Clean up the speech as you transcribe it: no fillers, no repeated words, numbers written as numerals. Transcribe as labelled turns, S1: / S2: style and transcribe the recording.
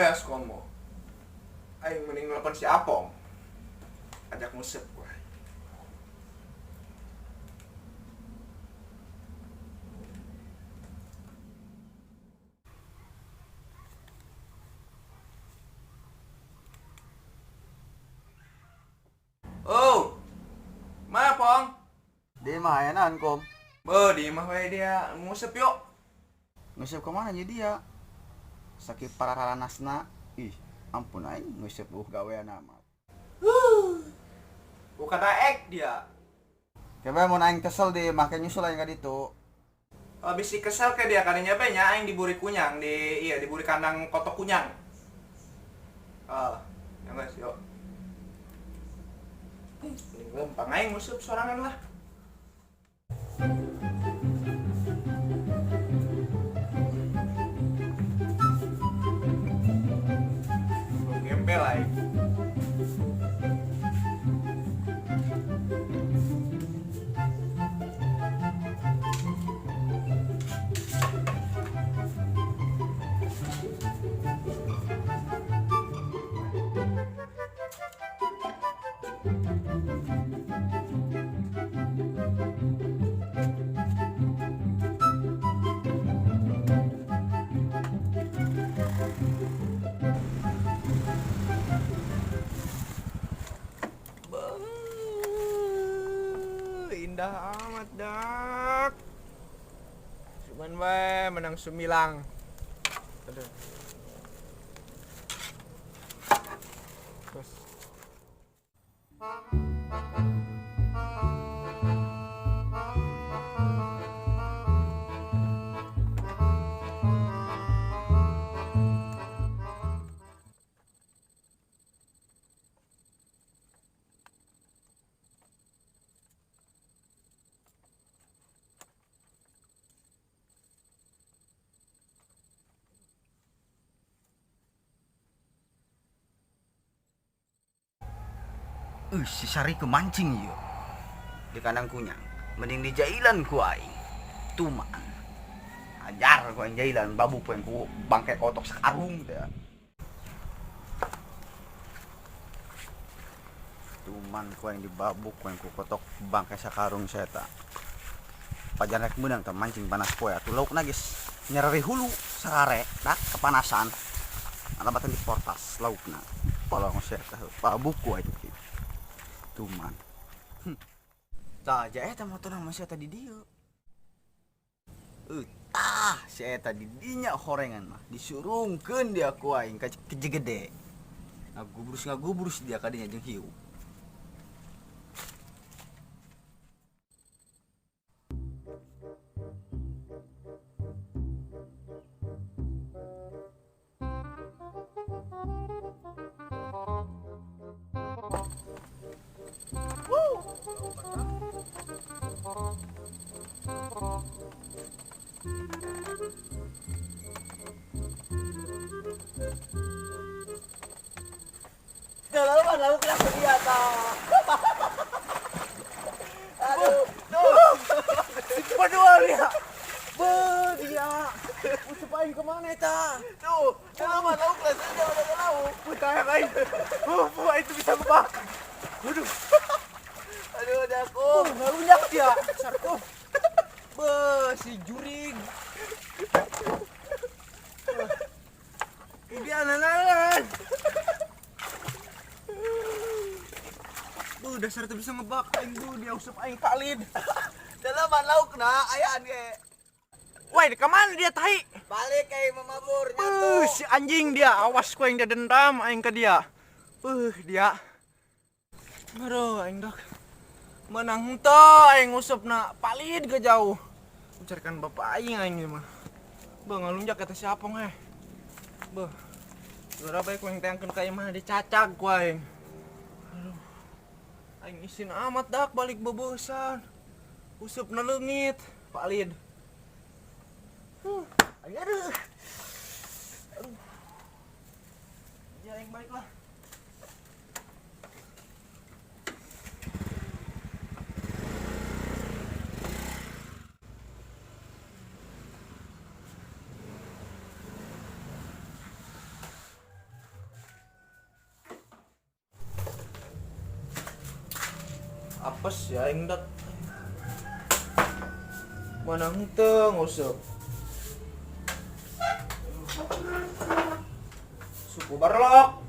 S1: beas komo. Aing mending nelpon si Apong. Ajak ngusep gua. Oh. Mana, Pong?
S2: Di mah enakan kom.
S1: Be, di mah we dia ngusep yuk.
S2: Ngusep kemana jadi dia? Sakit pararanasna. Ih, ampun aing ngusep gawean amat.
S1: Bukan daek dia.
S2: Coba mun aing kesel di make nyusul aing ka ditu.
S1: Oh, bisi kesel ke dia kadinya be nya aing diburi kunyang di iya diburi kandang kotok kunyang. Ah, ya guys, yuk. Mending lempang aing ngusep sorangan lah. Gembel aing. Indah amat dak. Cuman bae menang sumilang. Aduh. Terus.
S2: Si Sari kemancing yuk di kandang kunyang. Mending di jailan ku aing. Tuman. Ajar ku aing jailan babu ku aing ku bangke kotok sakarung teh. Tuman ku aing dibabuk ku aing ku kotok bangke sakarung seta. Pajan rek meunang teh mancing panas poe atuh laukna geus nyereri hulu sarare dak kepanasan. Alabatan di portas laukna. Polong seta babuk ku aing. Tuman. Tah, ja eta motor mah sia tadi dieu. Tah, si eta di dinya horengan mah disurungkeun dia ku aing ka kejegede. Ngagubrus dia kadinya jeung hiu. Aduh, tuh.
S1: Berdua dia. Be, dia. Usep aing kemana eta?
S2: Tuh, kenapa lauk lah, saya udah lauk.
S1: Putar aing. Itu bisa ngebak. Aduh.
S2: Aduh, ada aku.
S1: Ngalunjak dia. Sarko. Be, si jurig. Dia nanalan. Bu, dasar tuh bisa ngebak aing bu, dia usep aing palid.
S2: Dalaman lauk na, ayaan ge.
S1: Woi, kemana dia tai?
S2: Balik aing memabur nyatu.
S1: Si anjing dia, awas ku aing dia dendam aing ke dia. Dia. Aduh, aing dak. Menang henteu aing usepna palid ke jauh. Carikan bapak aing aing mah. Beuh ngalunjak kata si Apong heh. Beuh. Juara bae ku aing teangkeun ka imah dicacag ku aing. Aduh. Aing isin amat dak balik bebeusan. Usupna leungit, palid. Aing aduh. Aduh. Ya aing balik lah. Apes ya aing dak. Mana henteu nguseup. Suku barlok.